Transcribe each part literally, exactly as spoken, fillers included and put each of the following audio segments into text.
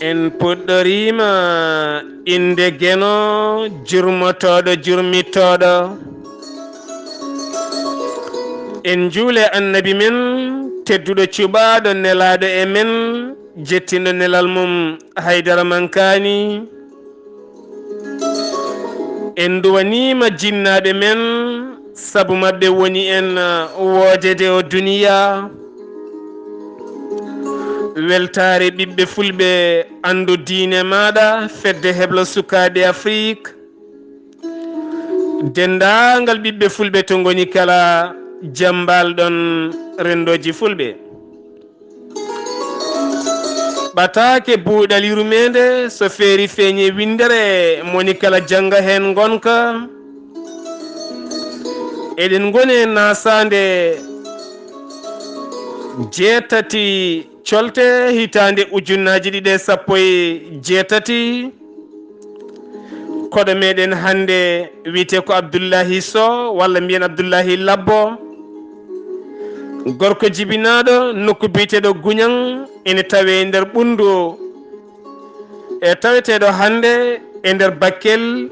En puɗɗoriima innde Geno, jurmotooɗo jurmittooɗo. En njuule Annabi men tedduɗo, cuɓaaɗo, nelaaɗo e men, jettinɗo nelal mum haydara mankaani. En nduwaniima jinnaaɓe men, sabu maɓɓe woni en, uh, woodede o duniya. Weltaare ɓiɓɓe fulɓe, anndu diine maaɗa, fedde heblo sukaaɓe Afrik. Denndaangal ɓiɓɓe fulɓe to ngoni kala, jam mbaal ɗon renndooji fulɓe. Ɓataake buuɗal yurmeende, so feeri feeñe winndere, moni kala jannga heen ngonka. Eɗen ngoni e naasaande jeetati colte hitaande ujunnaaji ɗiɗi e sappo e jeetati. Koɗo meɗen hannde wiyetee ko Abdullahi Sow, walla mbiyen Abdullahi Labbo. Gorko jibinaaɗo nokku biyeteeɗo Guñang, ene tawee nder Ɓunndu. E taweteeɗo hannde e nder Bakkel,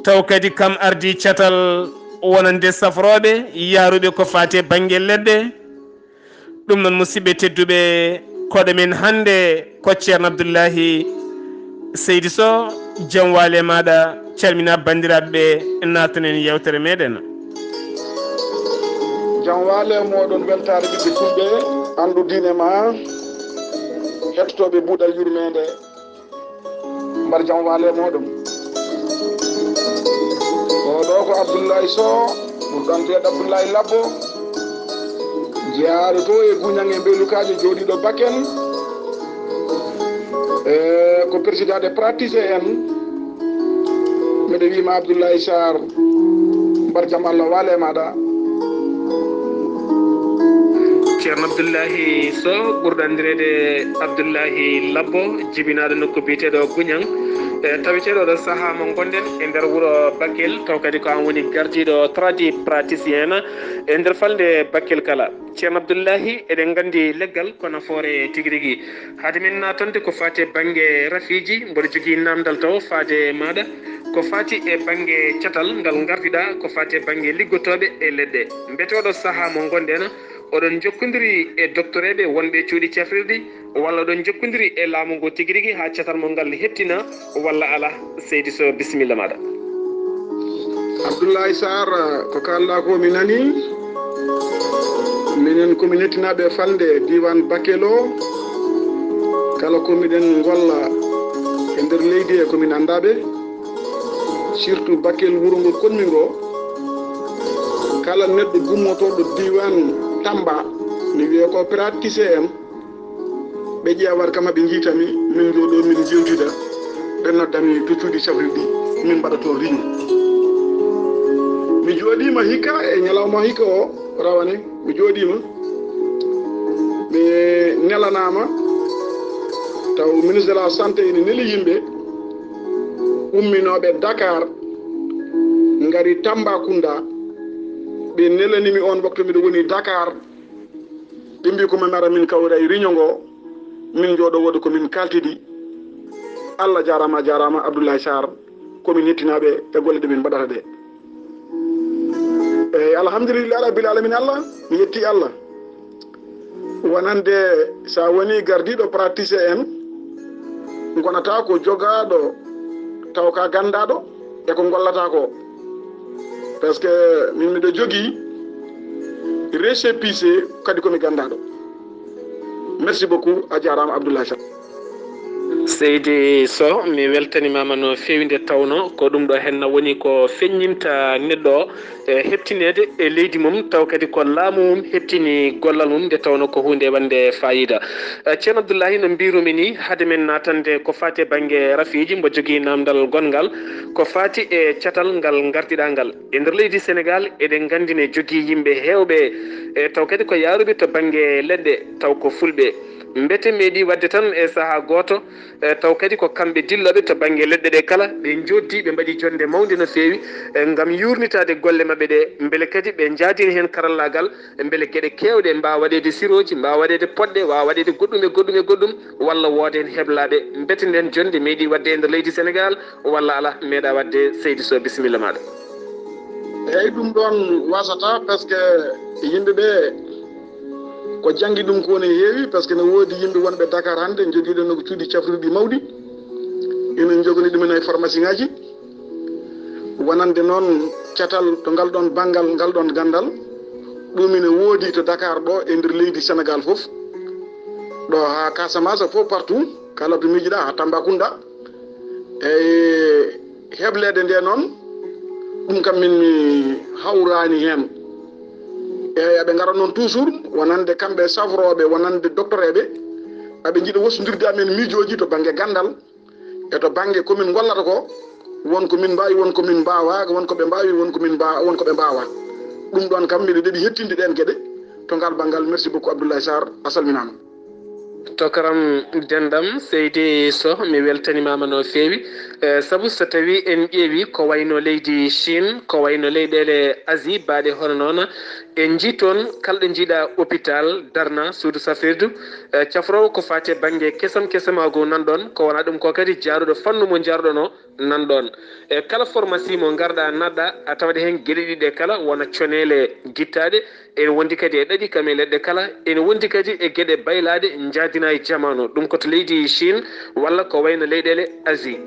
taw kadi kam ardii catal wonande safrooɓe, yaaruɓe ko faati e bannge leɗɗe. Ɗum noon, musidɓe tedduɓe, koɗo men hannde ko Ceerno Abdullahi Seydi Sow. Jam waale maaɗa, calmina banndiraaɓe ɓe, naatanen yeewtere meɗen. Jam waale mooɗon, weltaare ɓiɓɓe fulɓe, anndu diine ma, hettotooɓe buuɗal yurmeende. Mbar jam waale mooɗon. Oo ɗoo ko Abdullahi Sow, ɓurɗo anndireede Abdullahi Labbo, jeyaaɗo to e Guñang e Mbeelukaajo, jooɗiiɗo Bakel. E ko président des praticiens en, miɗo wiima Abdullahi Sarr, mbar jam Allah waale maaɗa. Ceerno Abdullahi Sow, ɓurɗo anndireede Abdullahi Labbo, jibinaaɗo nokku biyeteeɗo Guñang, e taweteeɗo ɗo sahaa mo ngonɗen e nder wuro Bakel, taw kadi ko aan woni gardiiɗo tradipraticien e nder falnde Bakel kala. Ceerno Abdullahi, eɗen nganndi leggal ko nafoore tigi rigi. Haade men naatande ko faati e bannge rafiiji, mboɗo jogii naamndal taw faade e maaɗa. Ko faati e bannge catal ngal ngardiɗaa, ko faati e bannge liggotooɓe e leɗɗe. Mbete oɗo sahaa mo ngonɗen, oɗon njokkondiri e doktoreeɓe wonɓe e cuuɗi cafrirɗi, walla oɗon njokkondiri e laamu ngu tigi rigi haa catal mo ngal heɓtina, walla alaa? Seydi Sow, bisimilla maaɗa. Abdoulaye Sarr, ko kaalɗaa ko mi nanii. Minen ko min hettinaaɓe falnde diiwaan Bakel o. Kala ko miɗen ngolla e nder leydi he ko min anndaaɓe. Surtout Bakel, wuro ngo konmi ngo. Kala neɗɗo gummotooɗo diiwaan Tamba, mi wiyee ko praticien en. Ɓe ƴeewat kam, ɓe njiita mi, min njooɗoo, min njeewtida. Ɓe nodda mi to cuuɗi cafrirɗi, min mbaɗa toon réunion. Mi jooɗiima hikka e ñalawma hikka o, rawane, mi jooɗiima. Mi nelanaama, taw ministre de la santé ene neli yimɓe umminooɓe Dakar, ngari Tambacounda. Ɓe nelani mi oon waktu, miɗo woni Dakar. Ɓe mbii ko min ara, min kawra e réunion ngo, min njooɗo, wooda ko min kaltidi. Allah jaaraama, a jaaraama Abdoulaye Sarr, ko min hettinaaɓe e golle ɗe min mbaɗata ɗe. Eyi, alhamdulillahi rabbil alamin, Allah, mi yetti Allah. Wonande so a woni gardiiɗo praticien en, ngonata ko jogaaɗo taw ka ganndaaɗo e ko ngollata ko. Parce que min miɗo jogii récépissé kadi ko mi ganndaaɗo. Merci beaucoup, a jaaraama Abdoulaye Sarr. Seydi Sow, mi weltanimaama no feewi, nde tawno ko ɗum ɗo henna woni ko feññinta neɗɗo o, e heɓtineede e leydi mum, taw kadi ko laamu mum heɓtini gollal mum, nde tawno ko huunde wonde faayiida. Eh, Ceerno Abdullahi, no mbiirumi ni, hade men naatande ko faati e bannge rafiiji, mbo jogii naamndal gonngal, ko faati e catal ngal ngardiɗaa ngal. E nder leydi Senegaal, eɗen nganndi ne jogii yimɓe heewɓe, e taw kadi ko yaaruɓe to bannge leɗɗe, taw ko fulɓe. Mbete meeɗi waɗde tan e sahaa gooto, e taw kadi ko kamɓe dillooɓe to bannge leɗɗe ɗe kala, ɓe njooddii, ɓe mbaɗi jonnde mawnde no feewi, e ngam yuurnitaade golle maɓɓe ɗe, mbele kadi ɓe njaadina heen karallaagal, mbele geɗe keewɗe mbaawa waɗeede sirooji, mbaawa waɗeede poɗɗe, waawa waɗeede goɗɗum e goɗɗum e goɗɗum, walla wooda heen heblaaɓe. Mbete ndeen jonnde meeɗi waɗde e nder leydi Senegaal, walla alaa, meeɗaa waɗde? Seydi Sow, bisimilla maaɗa. Eeyi, ɗum ɗoon wasata, parce que yimɓe ɓe ko janngi ɗum ko woni heewi, parce que no woodi yimɓe wonɓe Dakar hannde, jogiiɗo no ko cuuɗi cafrirɗi mawɗi, ina njogani ɗum en e pharmacie ŋaaji, wonande noon catal to ngal ɗoon banngal, ngal ɗoon ganndal, ɗum ina woodi to Dakar ɗo e nder leydi Senegaal fof, ɗo haa Casamance fof partout, kala to miijiɗa, haa Tambacounda. Eyi, hebleede nde noon, ɗum kam min mi hawraani heen. Eyi, aɓe ngara noon toujours, wonande kamɓe safrooɓe, wonande doctoreeɓe, aɓe njiɗa wosndirde amen miijooji to bannge ganndal, e to bannge ko min ngollata ko, won ko min mbaawi, won ko min mbaawaa, won ko ɓe mbaawi, won ko min mbaa-, won ko ɓe mbaawaa. Ɗum ɗoon kam, miɗo ɗeɓi hettinde ɗeen geɗe to ngal banngal. Merci beaucoup, Abdoulaye Sarr, a salminaama. Tokaram Dendam, Seydi Sow, mi weltanimaama no feewi. Eh, sabu so tawii en ƴeewii ko wayno leydi Chine, ko wayno leyɗeele Asie baaɗe hono noon, en njii toon kala ɗo njiiɗaa hôpital, darna, suudu safrirdu, eh, cafroowo ko faati e bannge kesam kesamaagu nan ɗoon, ko wonaa ɗum ko kadi jaaruɗo fannu mo njaruɗon o nan ɗoon. E kala pharmacie mo ngarɗaa naatɗaa, a tawat heen geɗe ɗiɗi ɗe kala, wona coneele gittaaɗe, ene wondi kadi e ɗaɗi kam e leɗɗe kala, ene wondi kadi e geɗe baylaaɗe njaadinaa e jamaanu. Ɗum ko to leydi Chine walla ko wayno leyɗeele Asie.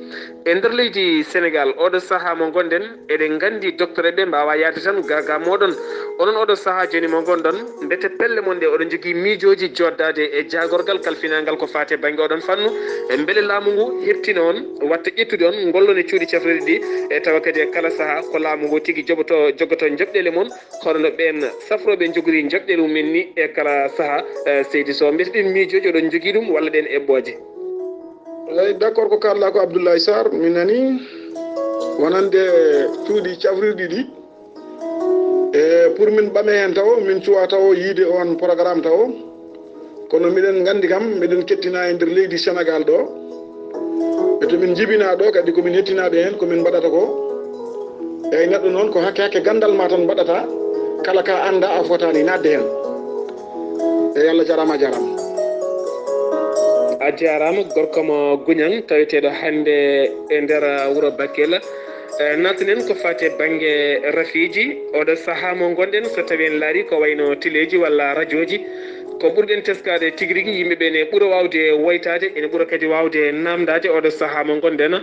E nder leydi Senegaal, oɗo sahaa mo ngonɗen, eɗen nganndi doctoreeɓe mbaawaa yahde tan gaa gaa mooɗon. Onon oɗo sahaa jooni mo ngonɗon, mbete pelle mon ɗe oɗon njogii miijooji jooɗdaade e jaagorgal kalfinaangal ko faati e bannge oɗon fannu? E mbele laamu ngu heɓtino on, watta ƴettude on, ngollon e cuuɗi cafrirɗi ɗi, e tawa kadi e kala sahaa ko laamu ngu tigi joɓoto, jogoto njoɓɗeele mon, hono no ɓeen safrooɓe njogori njoɓɗeele mumen ni e kala sahaa? Eh, Seydi Sow, mbete ɗiin miijooji oɗon njogii ɗum walla ɗeen eɓɓooje? Eyi, d'accord, ko kaalɗaa ko, Abdoulaye Sarr, mi nanii, wonande cuuɗi cafrirɗi ɗi. E pour min ɓame heen tawo, min cuwa tawo yiide on programme tawo. Kono miɗen nganndi kam, miɗen kettina e nder leydi Senegaal ɗo. E to min njibinaa ɗo kadi, ko min hettinaaɓe heen, ko min mbaɗata ko. Eyi, neɗɗo noon ko hakke hakke ganndal ma tan mbaɗata, kala ka annda a fotaani naatde heen. Eyi, Allah jaaraama, a jaaraama. A jaaraama, gorko mo Guñang, taweteeɗo hannde e nder wuro Bakel. Eh, naatanen ko faati e bannge rafiiji. Oɗo sahaa mo ngonɗen, so tawii en laarii ko wayno teleeji walla rajooji, ko ɓurɗen teskaade tigi rigi, yimɓe ɓe ne ɓura waawde woytaade, ene ɓura kadi waawde naamndaade. Oɗo sahaa mo ngonɗen,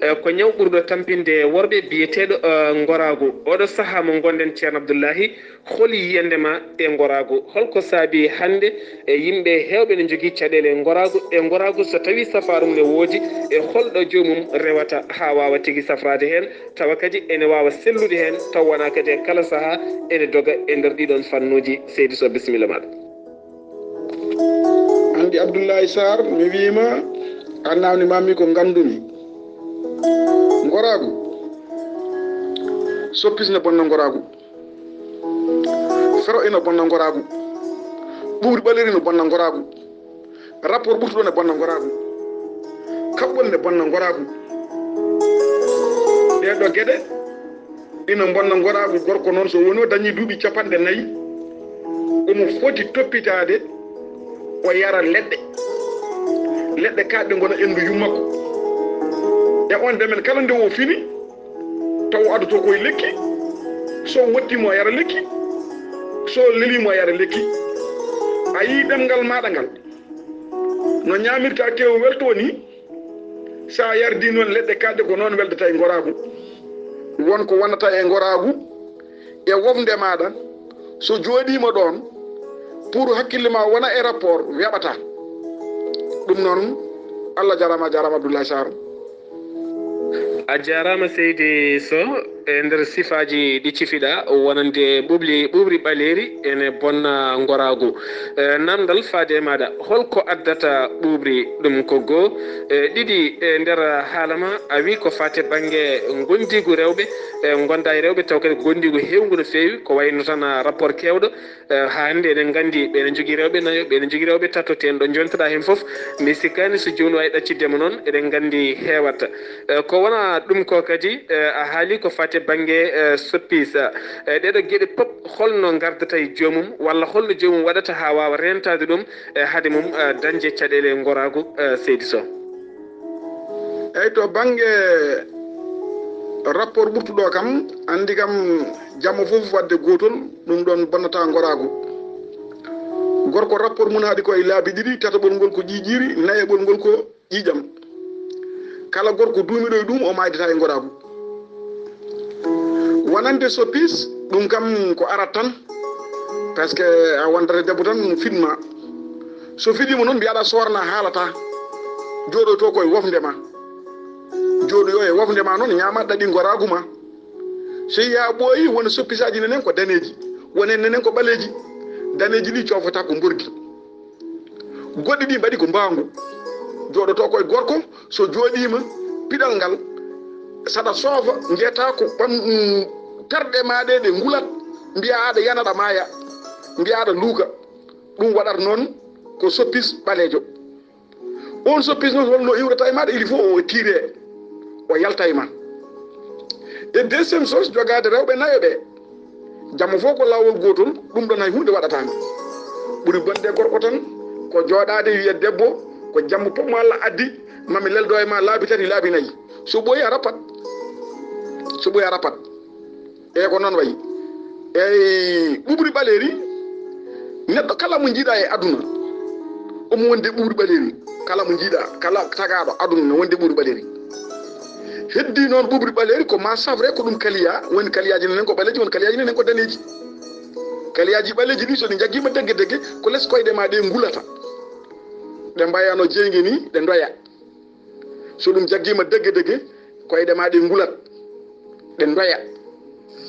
eh, ko ñaw ɓurɗo tampinde worɓe biyeteeɗo, eh, ngoraagu. Oɗo sahaa mo ngonɗen, Ceerno Abdullahi, holi yiyannde ma e ngoraagu? Holko saabii hannde e yimɓe heewɓe ne njogii caɗeele ngoraagu, e ngoraagu so tawii safaaru mum ne woodi, e holɗo joomum rewata haa waawa tigi safraade heen, tawa kadi ene waawa sellude heen, taw wonaa kadi e kala sahaa ene doga e nder ɗiɗon fannuuji? Seydi Sow, bisimilla maaɗa. Anndi Abdoulaye Sarr, mi wiima, a naamni ma mi ko nganndumi. Ngoraagu, soppis ne bonna ngoraagu. Fero ina bonna ngoraagu. Ɓuuɓri ɓaleeri no bonna ngoraagu. Rapport ɓurtuɗo ne bonna ngoraagu. Kaɓɓol ne bonna ngoraagu. Ɗee ɗo geɗe ina bonna ngoraagu. Gorko noon, so wonii o dañii duuɓi capanɗe nayi, omo foti toppitaade, o yara leɗɗe. Leɗɗe kaaɗɗe ngona enndu yummakko. E on demen kala nde o fini, taw o addoto koye lekki, so watti mo yara lekki, so leli mo yara lekki. A yii ɗemngal maaɗa ngal, no ñaamirta tew welto ni, sa yardi noon leɗɗe kaaɗɗe ko noon weldata e ngoraagu. Won ko wonata e ngoraagu e wofnde maaɗa, so jooɗiima ɗoon, pour hakkille ma wona e rapport, weɓata. Ɗum noon, Allah jaaraama, a jaaraama Abdoulaye Sarr. A jaaraama Seydi Sow. E nder sifaaji ɗi cifiɗa, wonande ɓuuɓri, ɓuuɓri ɓaleeri ene bonna ngoraagu. E, namdal faade e maaɗa, holko addata ɓuuɓri ɗum ko goo? E, ɗiɗi, e nder haala ma, a wi ko faate bannge ngondiigu rewɓe, e, ngonda e rewɓe, taw kadi ngondiigu heewngu no feewi, ko wayno tan, a, rapport keewɗo, e, haa hannde eɗen nganndi ɓe ene njogii rewɓe nayo, ɓe ene njogii rewɓe tato, te en ɗo njontoɗaa heen fof, mi sikkaani so jooni waawi ɗacciddema noon, eɗen nganndi heewata. E, ko wona ɗum ko kadi, e, a haali ko faate bannge, e, soppis. E, ɗeɗo geɗe pop, holno ngardata e joomum, walla holno joomum waɗata haa waawa reentaade ɗum, e, hade mum, e, dañde caɗeele ngoraagu, e, seydi Sow? Eyyi, to bannge rapport ɓurtuɗo kam, anndi kam jamma fof waɗde gootol, ɗum ɗon bonnata ngoraagu. Gorko rapport mum haɗi ko e laabi ɗiɗi, tataɓol ngol ko ƴiiƴiiri, nayaɓol ngol ko ƴiiƴam. Kala gorko duumiɗo e ɗum, o maaydata e ngoraagu. Wonande soppis, ɗum kam ko arat tan, parce que a wondata debbo tan fiɗma. So fiɗima noon, mbiyaɗa soorna haalata, jooɗoto koye wofnde ma. Jooɗoyo e wofnde ma noon, ñaama ɗaɗi ngoraagu ma. So yiya ɓooyi, wona soppisaaji nenen ko daneeji, wonen nenen ko ɓaleeji. Daneeji ɗi coofata ko mbordi. Goɗɗi ɗi mbaɗi ko mbaangu. Jooɗoto koye gorko, so jooɗiima piɗal ngal, saɗa soofa, njeyata ko ɓan-, mm, terɗe ma ɗe, ɗe ngulat, mbiya aɗa yana, ɗa maaya, mbiya aɗa luuka. Ɗum waɗata noon ko soppis ɓaleejo. Oon soppis noon, holno iwrata e maaɗa, il faut o tiire, o yalta e ma. E deuxième chose, jogaade rewɓe nayo ɓe. Jamma fof ko laawol gootol, ɗum ɗon hay huunde waɗataama. Ɓuri bonde gorko tan, ko jooɗaade wiya debbo, ko jamma fof mo Allah addi, mami leldo e ma laabi tati, laabi nayi. So ɓooyi a rappat. So ɓooyi a rappat. Eyi, ko noon wayi. Eyi, ɓuuɓri ɓaleeri, neɗɗo kala mo njiiɗa e aduna, omo wondi e ɓuuɓri ɓaleeri. Kala mo njiiɗa, kala tagaaɗo aduna no wondi e ɓuuɓri ɓaleeri. Heddi noon ɓuuɓri ɓaleeri ko ma safre ko ɗum kaliya, woni kaliyaaji nenen ko ɓaleeji, woni kaliyaaji nenen ko daneeji. Kaliyaaji ɓaleeji ɗi, so ɗi njaggiima degge degge, ko les koyɗe ma ɗe ngulata. Ɗe mbayano jeynge ni, ɗe ndoya. So ɗum jaggiima degge degge, koyɗe ma ɗe ngulat, ɗe ndoya.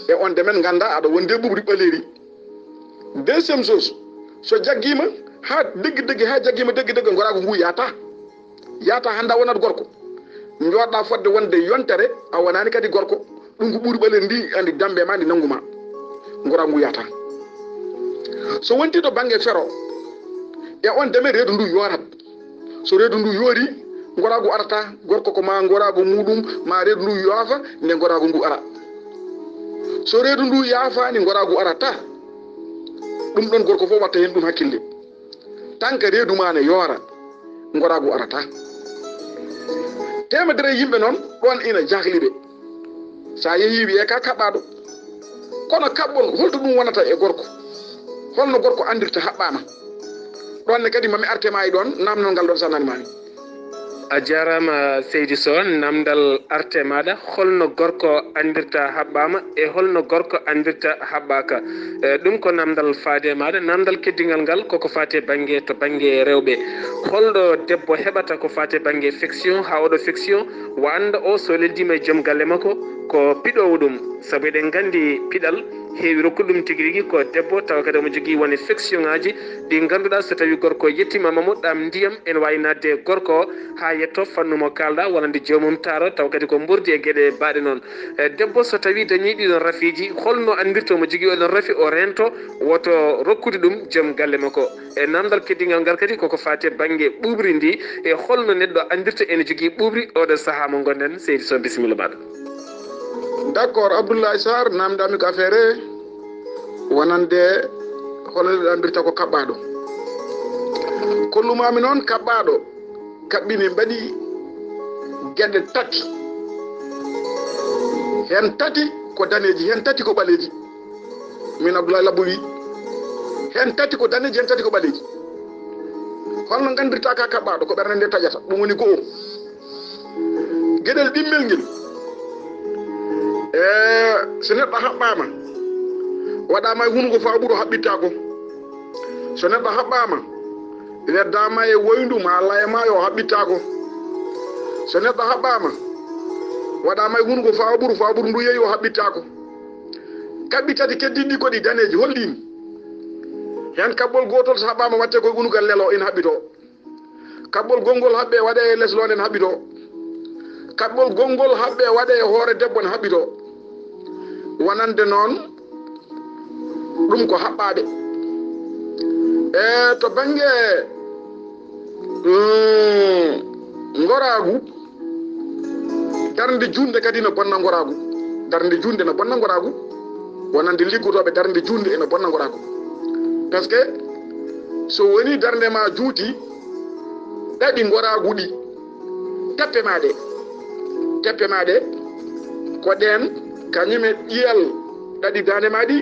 E on demen ngannda aɗa wondi e ɓuuɓri ɓaleeri. Deuxième chose, so jaggiima haa degge degge, haa jaggiima degge degge, ngoraagu ngu yaata. Yaata hannda wonat gorko. Njooɗɗa fodde wonde yontere, a wonaani kadi gorko. Ɗum ko ɓuuɓri ɓaleeri ndi, andi dambe ma ndi nanngu ma. Ngoraagu ngu yaata. So wonti to bannge fero, e on demen reedu ndu yoorat. So reedu ndu yoori, ngoraagu arata, gorko ko ma ngoraagu muɗum, ma reedu ndu yoofa, nde ngoraagu ngu ara. So reedu ndu yaafaani, ngoraagu arata. Ɗum ɗon gorko fof watta heen ɗum hakkille. Tan ka reedu ma ne yoora, ngoraagu arata. Teemedere yimɓe noon, ɗoon ina jahli ɓe. Sa yehi wiye ka kaɓɓaaɗo. Kono kaɓɓol, holto ɗum wonata e gorko? Holno gorko anndirta haɓɓaama? Ɗoon ne kadi mami arte ma e ɗoon, namnol ngal ɗoon sa nani mami. A jaaraama, seydi Sow, namdal arte maaɗa, holno gorko anndirta haɓɓaama e holno gorko anndirta haɓɓaaka? E, ɗum ko namdal faade e maaɗa. Namdal keddingal ngal koko faati e bannge, to bannge rewɓe. Holɗo debbo heɓata ko faati e bannge fiction, haa oɗo fiction, o annda o so leldiima e joom galle makko, ko piɗoowo ɗum. Sabu eɗen nganndi piɗal heewi rokkude ɗum tigi rigi ko debbo, tawa kadi omo jogii wone fiction ŋaaji ɗi ngannduɗaa so tawii gorko yettiima ma mo ɗaam ndiyam, ene waawi naatde e gorko o haa yetto fannu mo kaalɗaa, wonande joomum taaro, tawa kadi ko mbordi e geɗe baaɗe noon. E, debbo so tawii dañii ɗiɗon rafiiji, holno anndirta omo jogii oɗon rafi, o reento, woto rokkude ɗum joom galle makko? E namdal keddingal ngal kadi koko faati e bannge ɓuuɓri ndi, e holno neɗɗo anndirta ene jogii ɓuuɓri oɗo sahaa mo ngonɗen? Seydi Sow, bisimilla maaɗa. D'accord, Abdoulaye Sarr, namdami ko affaire wonande hono neɗɗo anndirta ko kaɓɓaaɗo. Kollumami noon kaɓɓaaɗo kaɓɓini mbaɗi geɗe tati. Heen tati ko daneeji, heen tati ko ɓaleeji. Min Abdoulaye Labbo wi, heen tati ko daneeji, heen tati ko ɓaleeji. Holno nganndirta ka kaɓɓaaɗo? Ko ɓernde nde taƴata. Ɗum woni go'o. Geɗel ɗimmel ngel. E, so neɗɗo haɓɓaama, waɗaama e hunuko faa ɓuro haɓɓittaako. So neɗɗo haɓɓaama, weddaama e woyndu ma laya ma yo haɓɓittaako. So neɗɗo haɓɓaama, Waɗaama e hunuko faa ɓuru, faa ɓuru ndu yehi o haɓɓittaako. Kaɓɓi tati keddiiɗi ɗi ko ɗi daneeji, holɗiin? Heen kaɓɓol gootol so haɓɓaama waɗte koye unugal lelo ina haɓɓitoo. Kaɓɓol gonngol haɓɓee waɗee e les loonde ene haɓɓitoo. Kaɓɓol gonngol haɓɓee waɗee e hoore debbo ene haɓɓitoo. Wonande noon ɗum ko haɓɓaaɓe. E to bannge, mm, ngoraagu, darnde juutnde kadi no bonna ngoraagu. Darnde juutnde no bonna ngoraagu. Wonande liggotooɓe darnde juutnde ene bonna ngoraagu. Parce que so woni darnde ma juuti, ɗaɗi ngoraagu ɗi, teppe ma ɗe. Teppe ma ɗe, ko ɗeen kañum e ƴiyal ɗaɗi daande ma ɗi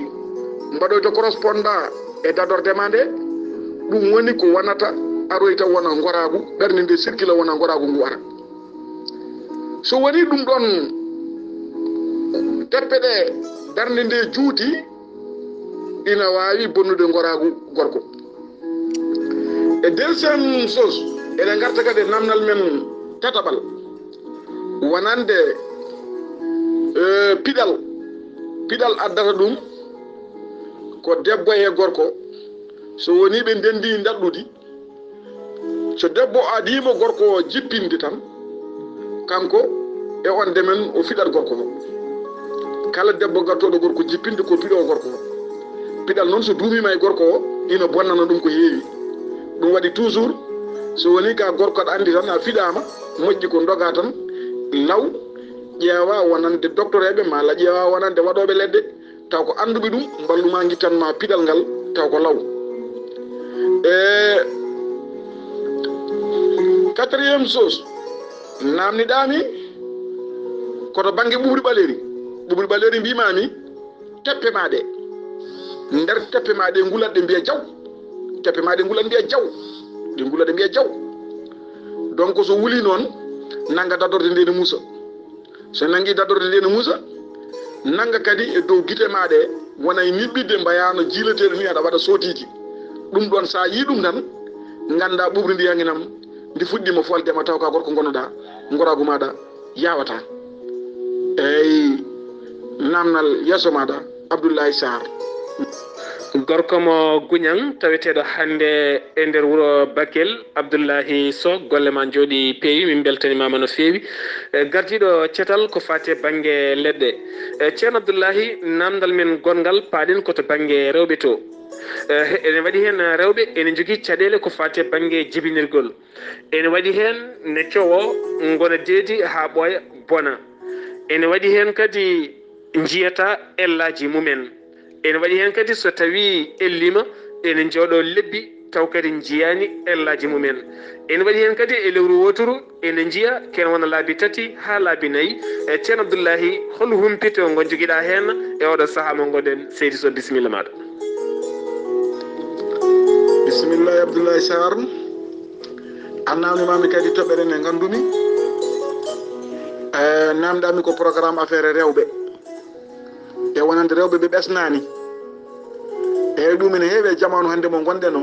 mbaɗoyta corresponda e dadorde ma nde. Ɗum woni ko wonata, aroyta wona ngoraagu, ɓernde nde sirkila wona ngoraagu ngu ara. So wonii ɗum ɗoon, teppe ɗe darnde nde juuti, ina waawi bonnude ngoraagu gorko. E deuxième chose, eɗen ngarta kadi e namdal men tataɓal, wonande, eh, piɗal. Piɗal addata ɗum ko debbo e gorko, so wonii ɓe ndenndi ndaɗɗudi, so debbo adii mo gorko o jippinde tan, kanko e on demen o fiɗat gorko o. Kala debbo gattooɗo gorko jippinde ko piɗoowo gorko o. Piɗal noon so duumiima e gorko o, ina bonnana ɗum ko heewi. Ɗum waɗi toujours, so wonii ka gorko aɗa anndi tan a fiɗaama, moƴƴi ko ndogaa tan law, ƴeewaa wonande doktoreeɓe, maa la ƴeewaa wonande waɗooɓe leɗɗe, taw ko annduɓe ɗum, mballu ma ngittan ma piɗal ngal, taw ko law. E quatrième chose, naamniɗaa mi ko to bannge ɓuɓri ɓaleeri. Ɓuɓri ɓaleeri mbiimaa mi, teppe ma ɗe. Nder teppe ma ɗe ngulat ɗe mbiya jaw. Teppe ma ɗe ngulat mbiya jaw. Ɗe ngulat ɗe mbiya jaw. Donc so wuli noon, nannga dadorde nde ne muusa. So nanngi dadorde nde ne muusa, nannga kadi e dow gite ma ɗe, wona e niɓɓidde mbayaano jiilateeɗo ni aɗa waɗa sootiiji. Ɗum ɗoon so a yii ɗum tan, ngannda ɓuɓri ndi hanginam, ndi fuɗɗiima folde ma taw ka gorko ngonnoɗaa, ngoraagu maaɗa yaawataa. Eey, naamnal yeeso maaɗa, Abdoulaye Sarr. Gorko mo Guñang, taweteeɗo hannde e nder wuro Bakel, Abdoulaye Sow, golle ma njooɗi peewi, min mbeltanimaama no feewi. E, gardiiɗo cetal ko faati e bannge leɗɗe. E, Ceerno Abdoulaye, naamndal men gonngal paaɗen ko to bannge rewɓe to. E, he-, ene waɗi heen rewɓe ene njogii caɗeele ko faati e bannge jibinirgol. Ene waɗi heen ne cowo ngona deedi haa ɓooya bona. Ene waɗi heen kadi njiyata ellaaji mumen. Ene waɗi heen kadi so tawii elliima, ene njooɗoo lebbi taw kadi njiyaani ellaaji mumen. Ene waɗi heen kadi e lewru wooturu, ene njiya kene wona laabi tati haa laabi nayi. E Ceerno Abdullahi, hol humpito ngo njogiɗaa heen e oɗo sahaa mo ngonɗen? Seydi Sow, bisimilla maaɗa. Bisimillahi Abdoulaye Sarr. A naamnimaami kadi toɓɓere nde nganndumi. Eh, naamndaami ko programme affaire rewɓe. E wonande rewɓe ɓe ɓesnaani. Eeyi, ɗum ene heewi e jamaanu hannde mo ngonɗen o.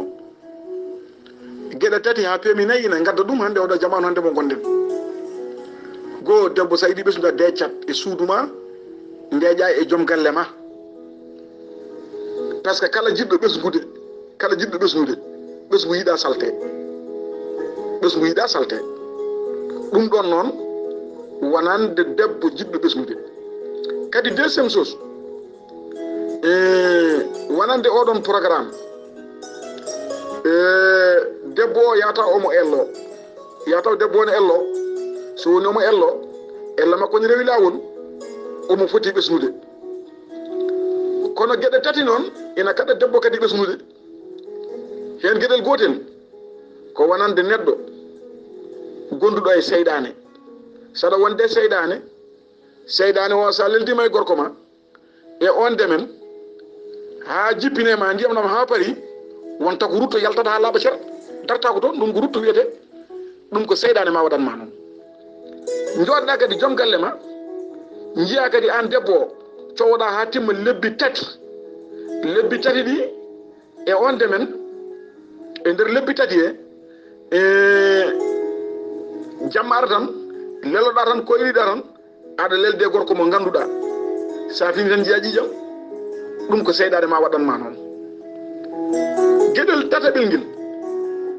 Geɗe tati haa peemi nayi ina ngadda ɗum hannde oɗo jamaanu hannde mo ngonɗen. Goo, debbo so a yiɗi ɓesnude a deecat e suudu ma, ndeeƴa e joom galle ma. Parce que kala jiɗɗo ɓesngude, kala jiɗɗo ɓesnude, ɓesngu yiɗa salte. Ɓesngu yiɗa salte. Ɗum ɗoon noon wonande debbo jiɗɗo ɓesngude. Kadi deuxième chose, e wonande oɗon programme, e debbo o yata omo ello. Yataw debbo o ne ello. So woni omo ello, ella makko ne rewi laawol, omo foti ɓesnude. Kono geɗe tati noon ina kaɗa debbo kadi ɓesnude. Heen geɗel gootel ko wonande neɗɗo gonduɗo e seyɗaane. Saɗa wonde e seyɗaane, seyɗaane o so a leldiima e gorko ma e on demen, haa jippine ma ndiyam ɗam haa pari, wonta ko rutto yaltata haa laaɓa cer, darta ko toon, ɗum ko rutto wiyetee. Ɗum ko seyɗaane ma waɗan ma noon. Njooɗɗa kadi joom galle ma, njiya kadi aan debbo o, cowoɗa haa timma lebbi tati. Lebbi tati ɗi, e on demen, e nder lebbi tati he, e jamma ara tan, leloɗa tan, koyriɗa tan, aɗa lelde e gorko mo ngannduɗaa, so a fini tan njiyaa ƴiiƴam. Ɗum ko seyɗaane ma waɗan ma noon. Geɗel tataɓel ngel,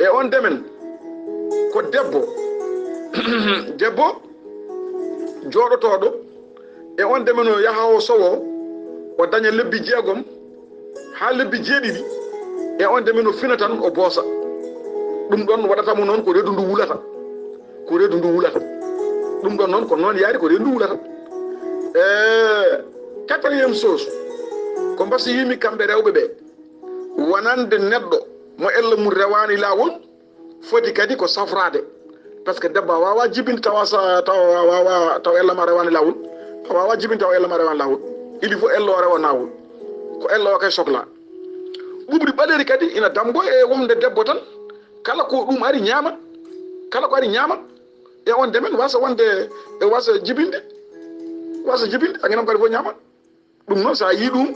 e on demen, ko debbo, debbo jooɗotooɗo, e on demen o yaha o sowo, o daña lebbi jeegom haa lebbi jeeɗiɗi, e on demen o fina tan o boosa. Ɗum ɗon waɗata mo noon ko reedu ndu wulata. Ko reedu ndu wulata. Ɗum ɗon noon ko noon yaari, ko reedu ndu wulata. E quatrième chose, ko mbasiyimi kamɓe rewɓe ɓe, wonande neɗɗo mo ella mum rewaani laawol, foti kadi ko safraade. Par ce que debbo a waawaa jibinde tawa sa-, tawa a waawaa, tawa ella ma rewaani laawol. A waawaa jibinde tawa ella ma rewaani laawol. Il faut ella o rewa laawol. Ko ella o kay soklaa. Ɓuuɓri ɓaleeri kadi ina dammboo e wonde debbo tan, kala ko ɗum ari ñaama, kala ko ari ñaama, e on demen wasa wonde, e wasa jibinde, wasa jibinde, a ñaam kadi fof ñaama. Ɗum noon, so a yii ɗum,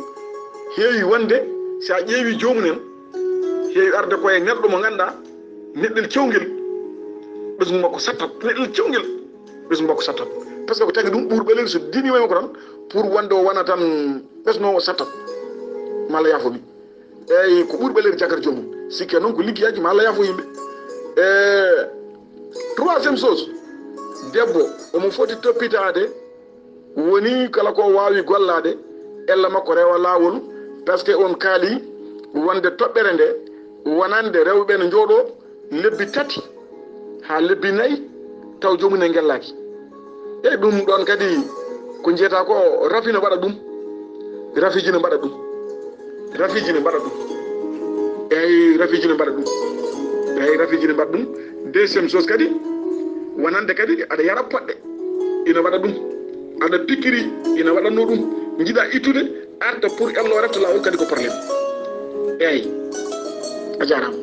heewi wonde, so a ƴeewi joomum en, heewi arde ko e neɗɗo mo ngannduɗaa, neɗɗel cewngel, ɓesngu makko sattat, neɗɗel cewngel, ɓesngu makko sattat. Par ce que ko tagi ɗum ɓuuɓri ɓaleeri so diini wayi makko tan, pour wonde o wona tan ɓesnoowo sattat, ma Allah yaafo mi. Eeyi, ko ɓuuɓri ɓaleeri jaggat joomum. Sikke noon ko liggeyaaji, ma Allah yaafo yimɓe. E troisième chose, debbo omo foti toppitaade, woni kala ko waawi gollaade, ella makko rewa laawol, par ce que on kaali wonde toɓɓere nde wonande rewɓe ne njooɗoo lebbi tati haa lebbi nayi taw joomum en ngellaaki. Eyi, ɗum ɗon kadi ko njiyata ko, rafi ne waɗa ɗum, rafiiji ne mbaɗa ɗum, rafiiji ne mbaɗa ɗum. Eyi, rafiiji ne mbaɗa ɗum. Eyi, rafiiji ne mbaɗa ɗum. Deuxième chose kadi, wonande kadi aɗa yara poɗɗe, ina waɗa ɗum. Aɗa pikkiri, ina waɗatnoo ɗum. Njiɗa ittude, arta pour ella o refta laawol kadi ko problème. Eyi, a jaaraama.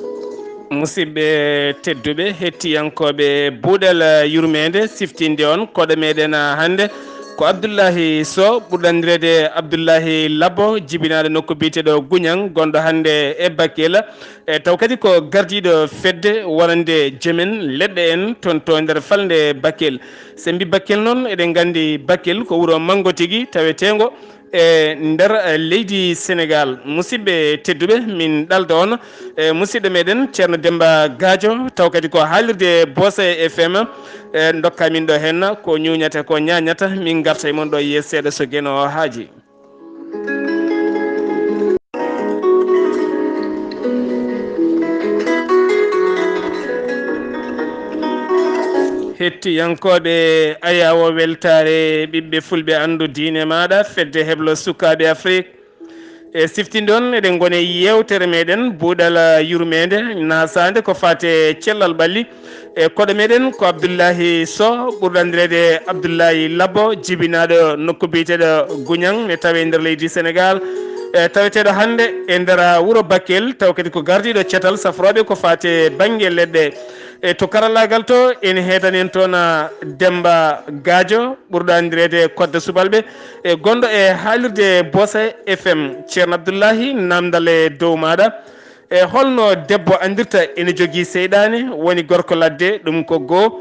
Musidɓe tedduɓe, hettiyankooɓe Buuɗal Yurmeende, siftinde on koɗo meɗen hannde ko Abdullahi Sow, ɓurɗo anndireede Abdullahi Labbo, jibinaaɗo nokku biyeteeɗo Guñang, gonɗo hannde e Bakel. E taw kadi ko gardiiɗo fedde wonande jomen leɗɗe en toon to nder falnde Bakel. So en mbi Bakel noon, eɗen nganndi Bakel ko wuro manngo tigi, taweteengo e nder, eh, leydi Senegaal. Musidɓe tedduɓe, min ɗalda on, eh, musidɗo meɗen Ceerno Demmba Gaajo, taw kadi ko haalirde Boose F M, eh, ndokka min ɗo heen ko ñuuñata, ko ñaañata, min ngarta e mon ɗo yeeso seeɗa so Geno haaji. Hettiyankooɓe Ayaawo Weltaare, ɓiɓɓe fulɓe, anndu diine maaɗa, fedde heblo sukaaɓe Afrik. E siftinde on, eɗen ngoni e yeewtere meɗen Buuɗal Yurmeende, naasaande ko faati e cellal ɓalli. E koɗo meɗen ko Abdullahi Sow, ɓurɗo anndireede Abdullahi Labbo, jibinaaɗo nokku biyeteeɗo Guñang, ne tawe nder leydi Senegaal. E taweteeɗo hannde e nder wuro Bakel, taw kadi ko gardiiɗo catal safrooɓe ko faati e bannge leɗɗe. E to karallaagal to, ene heedani en toon, ah, Demmba Gaajo, ɓurɗo anndireede Kodda Subalɓe, e gonɗo e haalirde Boose F M. Ceerno Abdullahi, naamndal e dow maaɗa. E holno debbo anndirta ene jogii seyɗaane, woni gorko ladde, ɗum ko goo.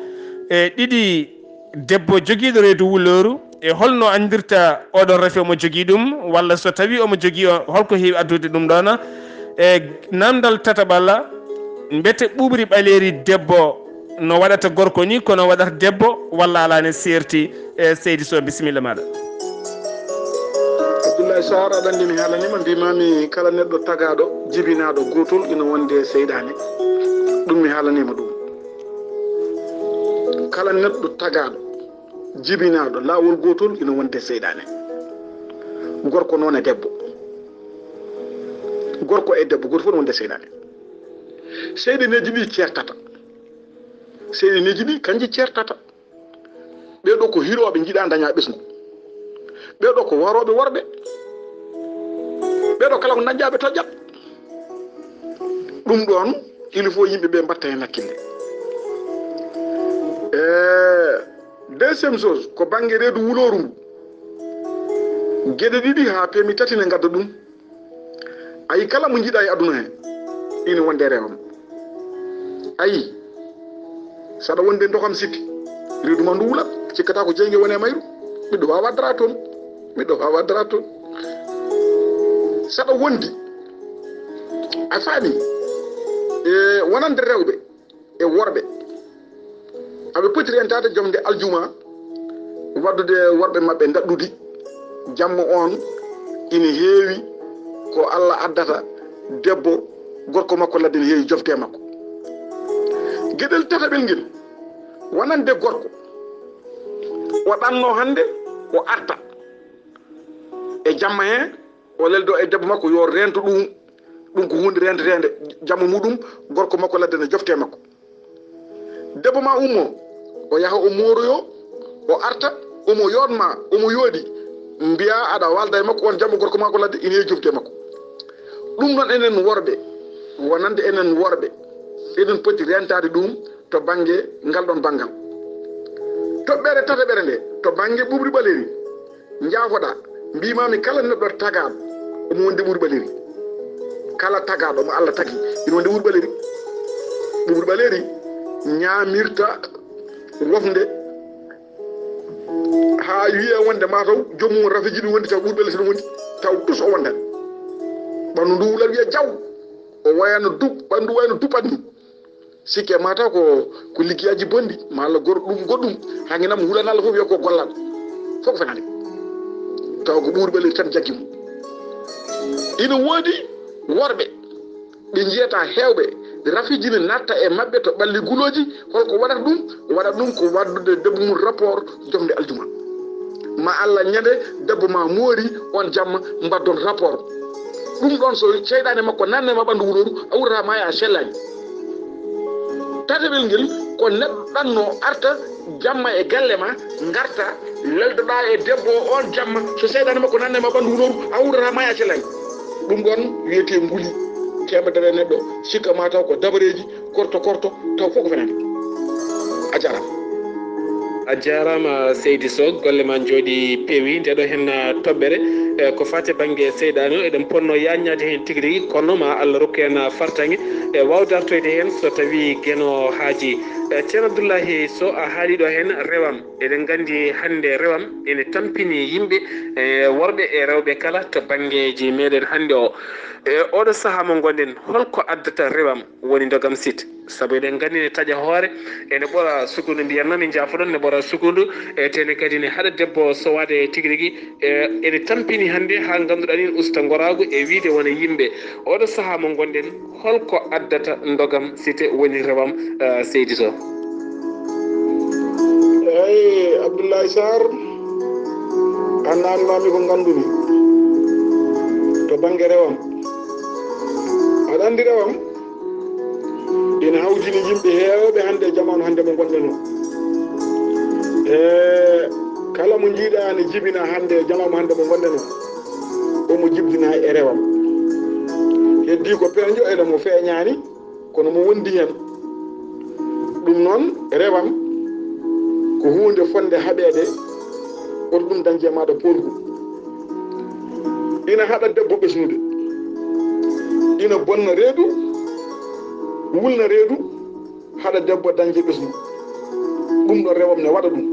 E ɗiɗi, debbo jogiiɗo reedu wulooru, e holno anndirta oɗon rafi omo jogii ɗum, walla so tawii omo jogii o, holko heewi addude ɗum ɗoon? E naamndal tataɓal, mbete ɓuuɓri ɓaleeri debbo no waɗata gorko ni, kono waɗata debbo, walla alaa ne seerti? E seydi Sow, bisimilla maaɗa. Abdoulaye Sarr, aɗa anndi mi haalaniima, mbiimaami kala neɗɗo tagaaɗo, jibinaaɗo gootol ina wonde e seyɗaane. Ɗum mi haalaniima ɗum. Kala neɗɗo tagaaɗo, jibinaaɗo laawol gootol ina wonde e seyɗaane. Gorko noon e debbo. Gorko e debbo, gooto fof ina wonde e seyɗaane. Seyɗaneeji ɗi ceertata. Seyɗaneeji ɗi kanji ceertata. Ɓee ɗoo ko hirooɓe, njiɗaa daña ɓesngu. Ɓee ɗoo ko warooɓe worɓe. Ɓee ɗoo kala ko dañƴaa ɓe toƴƴat. Ɗum ɗoon, il faut yimɓe ɓe mbatta heen hakkille. E deuxième chose, ko bannge reedu wulooru ndu. Geɗe ɗiɗi haa peemi tati ne ngadda ɗum. Ayi, kala mo njiɗaa e aduna he, ina wonde e rewam. Ayi, saɗa wonde dokam sikki, reedu ma ndu wulat, cikkata ko jeynge woni e mayru. Miɗo waawa dara toon. Miɗo waawa dara toon. Saɗa wondi. A faami? E wonande rewɓe e worɓe. Aɓe poti rentaade jomde aljuma, waddude worɓe maɓɓe ndaɗɗudi. Jamma on ina heewi ko Allah addata debbo, gorko makko ladde ne heewi jofte makko. Geɗel tataɓel ngel, wonande gorko, o ɗanno hannde, o arta e jamma he, o leldo e debbo makko, yo rento ɗum. Ɗum ko huunde renteteende, jamma muɗum, gorko makko ladde ne jofte makko. Debbo ma ummo, o yaha o mooroyo, o arta, omo yoɗma, omo yooɗi. Mbiya aɗa walda e makko, on jamma gorko makko ladde ina e jofte makko. Ɗum noon enen worɓe, wonande enen worɓe, eɗen poti rentaade ɗum to bannge ngal ɗon banngal. Toɓɓere tataɓere nde, to bannge ɓuuɓri ɓaleeri, njaafoɗa, mbimami kala neɗɗo tagaɗo omo wondi ɓuuɓri ɓaleeri. Kala tagaɗo mo Allah tagi ina wondi ɓuuɓri ɓaleeri. Ɓuuɓri ɓaleeri ñaamirta wofnde haa wiya wonde mataw joomum rafi jiɗi wondi taw ɓuuɓri ɓaleeri sino wondi taw tus o wondat. Ɓanndu ndu wulat wiya jaw, o wayano dup, ɓanndu wayano dupat ni. Sikke mataw ko, ko liggeyaaji bonɗi, ma Allah gor ɗum goɗɗum, haa ngenam hulana Allah fof wiya ko gollaɗo. Fof ko fenade. Taw ko ɓuuɓri ɓaleeri tan jaggi mo. Ina woodi worɓe, ɓe njiyata heewɓe, rafi jiɗi natta e maɓɓe to ɓalli gulooji, holko waɗata ɗum? Waɗata ɗum ko waddude debbo mum rapport jofde aljuma. Ma Allah ñande debbo ma moori on jamma mbaddon rapport. Ɗum ɗon so seyɗaane makko nanne ma ɓanndu wulooru, a wurata ma a sellaani. Tataɓel ngel ko neɗɗo ɗanno arta jamma e galle ma, ngarta, leldoɗa e debbo o on jamma, so seyɗaane makko nanne ma ɓanndu wulooru, a wurata ma a sellaani. Ɗum ɗon wiyetee nguli, temedere neɗɗo, sikka ma taw ko dabareeji, korto korto, taw fof ko fenande. A jarama. A jarama seydi Sow, golle ma jooɗi peewi. Nde ɗo hen, ah, toɓɓere, eh, ko fate bannge seyɗaane o, eɗen ponno yaññade hen tigi rigi, kono ma Allah rokku en, ah, fartaŋŋe e wawde artoyde hen so tawi geno haaji. Eh, Ceerno Abdullahi Sow, a haali ɗo hen rewam. Eɗen nganndi hannde rewam ene tampini yimɓe, e worɓe e rewɓe kala to banngeeji meɗen hannde o. E oɗo sahaa mo ngonɗen, holko addata rewam woni ndogam site? Sabu eɗen nganndi ne taƴa hoore, ene ɓora sukundu, mbiyan noon, min njaafoɗon, ne ɓora sukundu, e tene kadi ne haɗa debbo sowaade tigi rigi. E ene tampini hannde haa ngannduɗaa ni usta ngoraagu e wiyde wona yimɓe. Oɗo sahaa mo ngonɗen, holko addata ndogam site woni rewam, eh, seydi Sow? Eyi, Abdoulaye Sarr, a naamnii mi ko nganndumi to bannge rewam. Aɗa anndi rewam ina hawjini yimɓe heewɓe hannde e jamaanu hannde mo ngonɗen o. E kala mo njiiɗaa ne jibina hannde e jamaanu hannde mo ngonɗen o, omo jibdina e rewam. Heddii ko peeño ene mo feeñaani, kono mo wondi heen. Ɗum noon, rewam ko huunde fotnde haɓeede, woto ɗum dañde e maaɗa poolgu. Ina haɗa debbo ɓesnude, ina bonna reedu, wulna reedu, haɗa debbo dañde ɓesngu. Ɗum ɗo rewam ne waɗa ɗum.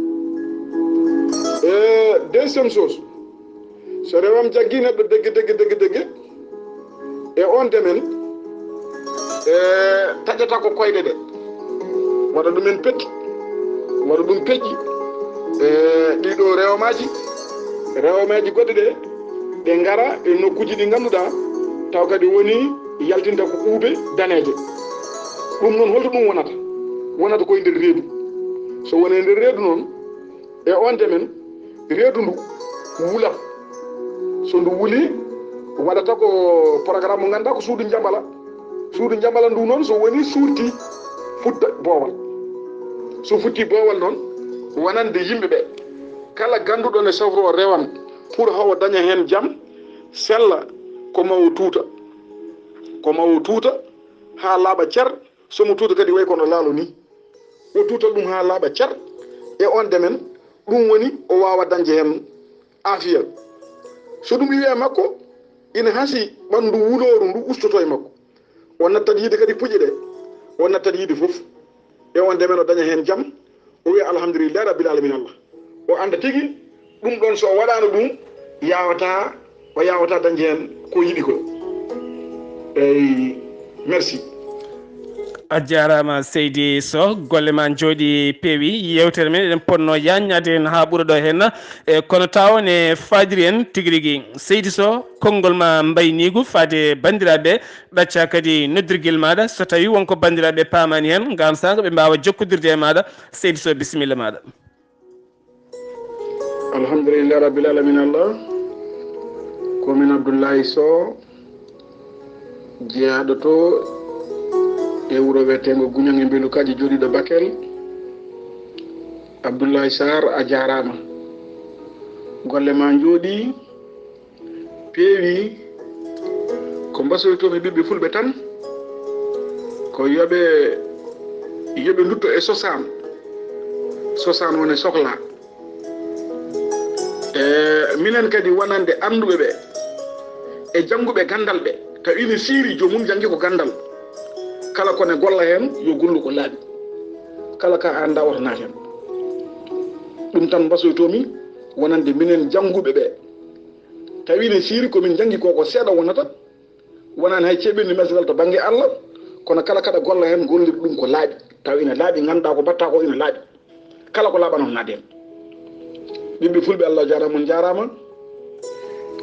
E deuxième chose, so rewam jaggi neɗɗo degge, degge, degge, degge, e on demen, e taƴata ko koyɗe ɗe, waɗa ɗumen petti, waɗa ɗum peƴƴi. E ɗiɗo rewamaaji, rewamaaji goɗɗe ɗe, ɗe ngara e nokkuuji ɗi ngannduɗaa, taw kadi woni yaltinta ko ɓuuɓe daneeje. Ɗum noon, holto ɗum wonata? Wonata koye nder reedu. So woni e nder reedu noon, e on demen, reedu ndu wulat. So ndu wuli, waɗata ko programme mo ngannduɗaa ko suudu njambala. Suudu njambala ndu noon, so woni suurti, futta boowal. So futti boowal noon, wonande yimɓe ɓe, kala gannduɗo ne safro rewam pour hawo daña heen jam, sella, ko mawo tuuta. Ko mawo tuuta haa laaɓa cer, so mo tuuta kadi way kono laalo ni. O tuuta ɗum haa laaɓa cer. E on demen, ɗum woni o waawa dañde heen aafiya. So ɗum iwi e makko, ina hasi ɓanndu wulooru ndu ustoto e makko. O nattat yiide kadi puƴe ɗe. O nattat yiide fof. E on demen o daña heen jam. O wiya alhamdulillahi rabbil alamin Allah. O annda tigi Ɗum ɗon so o waɗaano ɗum, yaawataa, o yaawataa dañde heen ko yiɗi ko. Eyi, merci. A jaaraama seydi Sow, golle ma njooɗi peewi. Yeewtere men eɗen potnoo yaajnaade heen haa ɓura ɗo heen, e kono tawa ne faaɗiri en tigi rigi. Seydi Sow, konngol ma mbayniigu faade banndiraaɓe, ɗacca kadi noddirgel maaɗa, so tawii won ko banndiraaɓe paamaani heen, ngam saanga ɓe mbaawa jokkondirde e maaɗa. Seydi Sow, bisimilla maaɗa. Alhamdulillahi rabbil alamin. Allah, ko min Abdullahi Sow, jeyaaɗo to e wuro wiyeteengo Guñang e Mbelukaji, jooɗiiɗo Bakel. Abdullahi Sarr, a jaaraama. Golle ma njooɗi, peewi. Ko mbasoytoomi ɓiɓɓe fulɓe tan, ko yoɓe, yoɓe ndutto e sosaan. Sosaan woni sokla. E minen kadi wonande annduɓe ɓe e jannguɓe ganndal ɓe, tawi ine siiri joomum janngi ko ganndal. Kala ko ne golla heen, yo gollu ko laaɓi. Kala ka annda woto naat heen. Ɗum tan mbasoytoomi wonande minen jannguɓe ɓe. Tawi ine siiri ko min janngi ko, ko seeɗa wonata, wonani hay ceeɓirde mesdal to bannge Allah, kono kala kaɗa golla heen, gollir ɗum ko laaɓi, taw ina laaɓi, ngannduɗaa ko mbaɗta ko ina laaɓi. Kala ko laaɓano naat heen. Ɓiɓɓe fulɓe, Allah jaaraama, on jaaraama.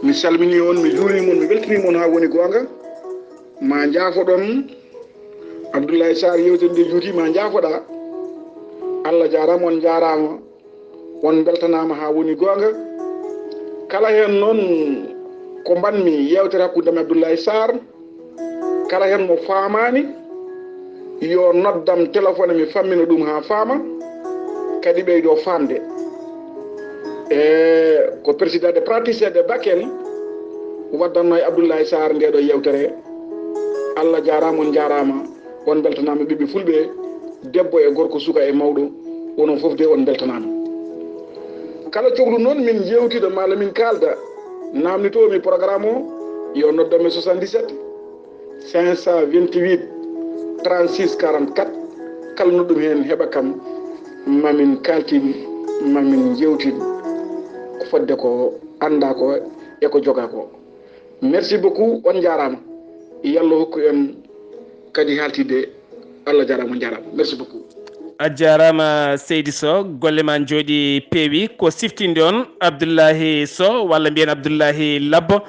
Mi salminii on, mi juuriima on, mi weltiniima on haa woni goonga. Ma njaafoɗon. Abdullahi Sarr, yeewtere nde juuti, ma njaafoɗaa. Allah jaaraama, on jaaraama. On mbeltanaama haa woni goonga. Kala heen noon ko mbaɗmi yeewtere hakkunde am e Abdullahi Sarr, kala heen mo faamaani, yo noddam téléphone, mi fammina ɗum haa faama, kadi ɓeydo faamde. E ko président de praticien de Bakel waddannoo e Abdullahi Sarr nde ɗo yeewtere. Allah jaaraama, on jaaraama. On mbeltanaama ɓiɓɓe fulɓe, debbo e gorko, suka e mawɗo, onon fof de on mbeltanaama. Kala cohlu noon min njeewtida malla min kaalda, naamnitoo mi programme o, yo noddan mi soixante-dix-sept cinq cent vingt-huit trente-six quarante-quatre. Kala no ɗum heen heɓa kam, ma min kaaltin, ma min njeewtin ko fodde ko annda ko e ko jogaa ko. Merci beaucoup, on njaaraama. Yallah hokku en kadi haaltidde. Allah jaaraama, on njaaraama. Merci beaucoup. A jaaraama seydi Sow, golle ma njooɗi peewi. Ko siftinde on Abdullahi Sow, walla mbiyen Abdullahi Labbo,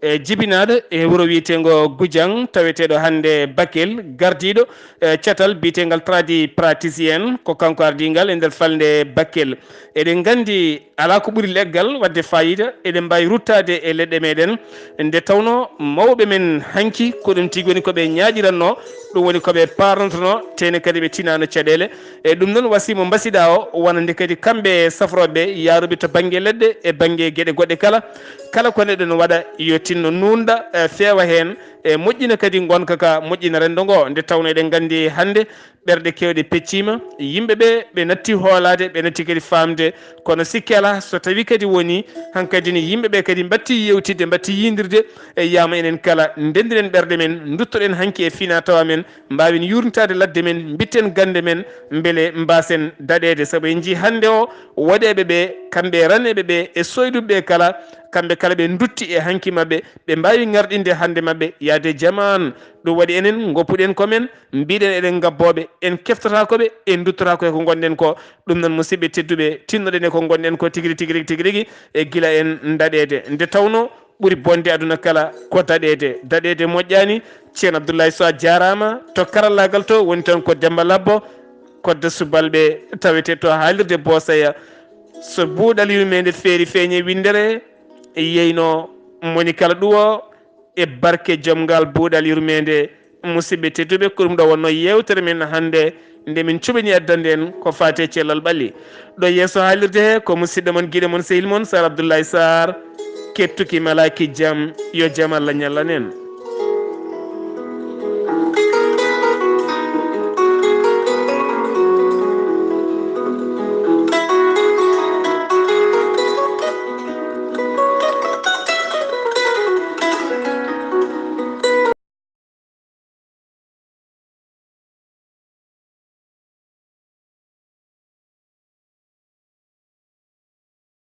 e jibinaaɗo e wuro wiyeteengo Gujang, taweteeɗo hannde Bakel, gardiiɗo e catal biyeteengal Tradi Praticien, ko kanko ardingal e nder falnde Bakel. Eɗen nganndi alaa ko ɓuri leggal waɗde faayiida, eɗen mbaawi ruttaade e leɗɗe meɗen, nde tawnoo mawɓe men hanki ko ɗum tigi woni ko ɓe ñaaƴirannoo, ɗum woni ko ɓe paarnotonoo, tee ne kadi ɓe tinaano caɗeele. E ɗum noon, wasii mo mbasiɗaa o, wonande kadi kamɓe safrooɓe yaaruɓe to bannge leɗɗe e bannge geɗe goɗɗe kala. Kala ko neɗɗo no waɗa, yo tinno nuunɗa, e feewa heen, e moƴƴina kadi ngonka ka, moƴƴina renndo ngo. Nde tawnoo eɗen nganndi hannde ɓerɗe keewɗe pecciima, yimɓe ɓe, ɓe natti hoolaade, ɓe natti kadi faamde, kono sikke alaa, so tawii kadi wonii hankadi ne yimɓe ɓe kadi mbattii yeewtidde, mbattii yiyndirde, e yaama enen kala ndenndiren ɓerɗe men, nduttoɗen hanki e finaa-tawaa men, mbaawen yuurnitaade ladde men, mbitten gannde men, mbele mbaasen daɗeede. Sabu en njii hannde o, woɗeeɓe ɓe, kamɓe e raneeɓe ɓe e soyduɓe ɓe kala, kamɓe kala ɓe ndutti e hanki maɓɓe, ɓe mbaawi ŋarɗinde hannde maɓɓe yaade jamaan. Ɗum waɗi enen ngoppuɗen ko men, mbiɗen eɗen ngabbooɓe, en keftotaako ɓe, en nduttotaako e ko ngonɗen ko. Ɗum noon, musidɓe tedduɓe, tinnoɗen e ko ngonɗen ko tigi rigi, tigi rigi, tigi rigi, e gila en daɗeede. Nde tawnoo ɓuri bonde aduna kala ko daɗeede. Daɗeede moƴƴaani. Ceerno Abdoulaye Sow, a jaaraama. To karallaagal to woni toon ko Demmba Labbo, kodda subalɓe tawetee to haalirde Boosaya. So buuɗal yurmeende feeri feeñe winndere, yeynoo moni kala ɗuwo e barke joom ngal buuɗal yurmeende. Musidɓe tedduɓe, ko ɗum ɗo wonnoo yeewtere men hannde, nde min cuɓini addande en ko faati e cellal ɓalli. Ɗo yeeso haalirde he ko musidɗo mon, giɗo mon, sehil mon Sar Abdoulaye Sarr, kettuki malaaki jam, yo jam Allah ñallan en.